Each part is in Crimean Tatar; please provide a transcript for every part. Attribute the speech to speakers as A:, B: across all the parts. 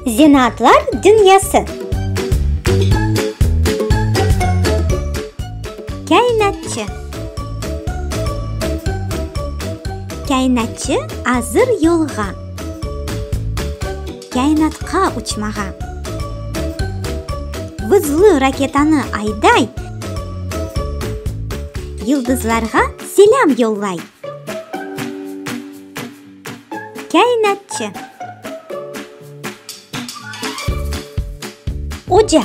A: Zenaatlar dünyası. Kâinatçı. Kâinatçı azır yolğa. Kâinatqa uçmağa. Vızlı raketanı ayday, Yıldızlarğa selâm yollay. Kâinatçı. Oca.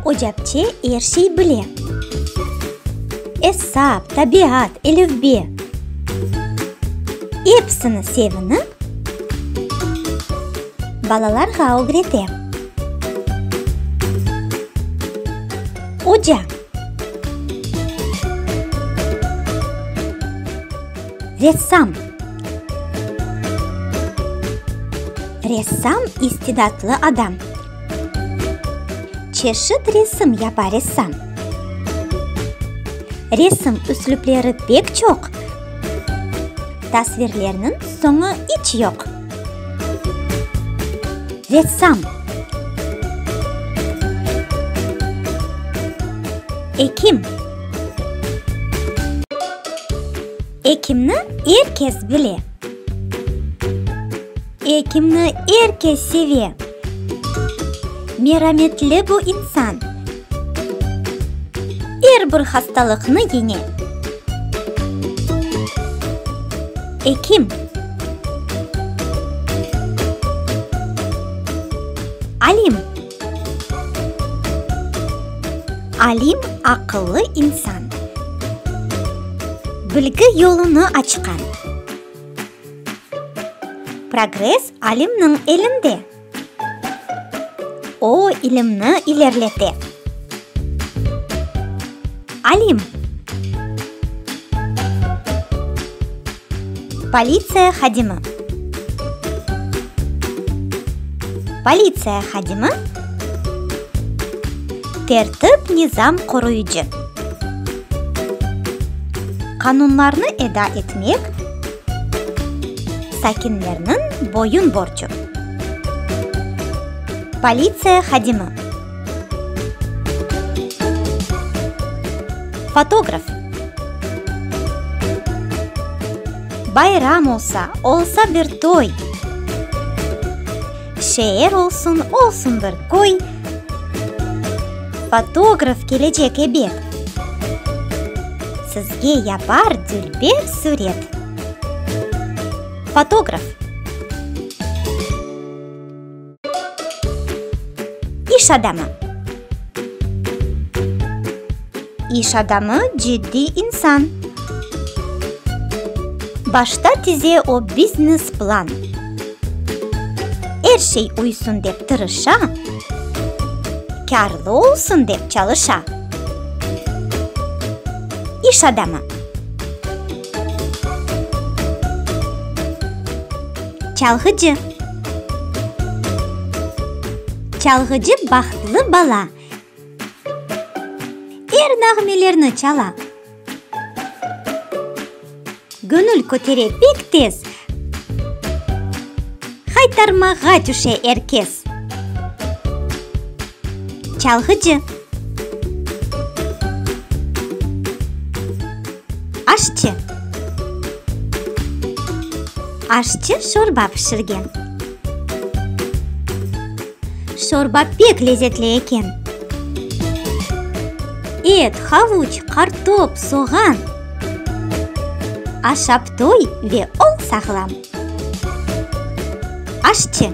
A: Ocapçe er şey bile. Esap, tabiat, elifbe. Episini sevinip, balalarğa ögrete. Oca. Ressam. Ressam istidatlı adam. Çeşit resim yapa ressam. Resim üslüpleri pek çoq, tasvirlerniñ soñu iç yoq. Ressam. Ekim. Ekimni er kes bile. Ekimni er kes seve. Merametli bu insan. Er bir hastalıqnı yeñe. Ekim. Alim. Alim aqıllı insan. Bilgi yolunı açqan. Progress alimniñ elinde. O, ilimni ilerlete. Alim. Politsiya hadimi. Politsiya hadimi, tertip-nizam qoruyıcı. Qanunlarnı eda etmek, sakinlerniñ boyun borcu. Politsiya hadimi. Fotograf. Bayram olsa, olsa bir toy. Şeer olsun, olsun bir köy. Fotograf kelecek ebet. Sizge yapar dülber süret. Fotograf. İş adamı. İş adamı ciddiy insan. Başta tize o biznes plan. Er şey uysun dep tırışa, Kârlı olsun dep çalışa. İş adamı. Çalğıcı. Çalğıcı bahtlı bala. Er nağmelerni çala. Göñül kötere pek tez. Haytarmağa tüşe er kes. Çalğıcı. Aşçı. Aşçı şorba pişirgen. Şorba pek lezetli eken. Et, havuç, qartop, soğan. Aşap toy ve ol sağlam. Aşçı.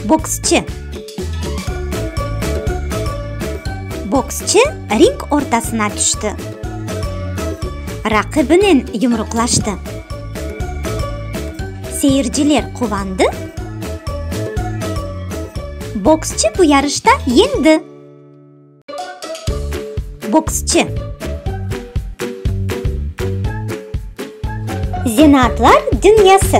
A: Boksçı. Boksçı ring ortasına tüşti. Raqibinen yumruqlaştı. Seyirciler quvandı. Boksçı bu yarışta yeñdi. Boksçı. Zenaatlar dünyası.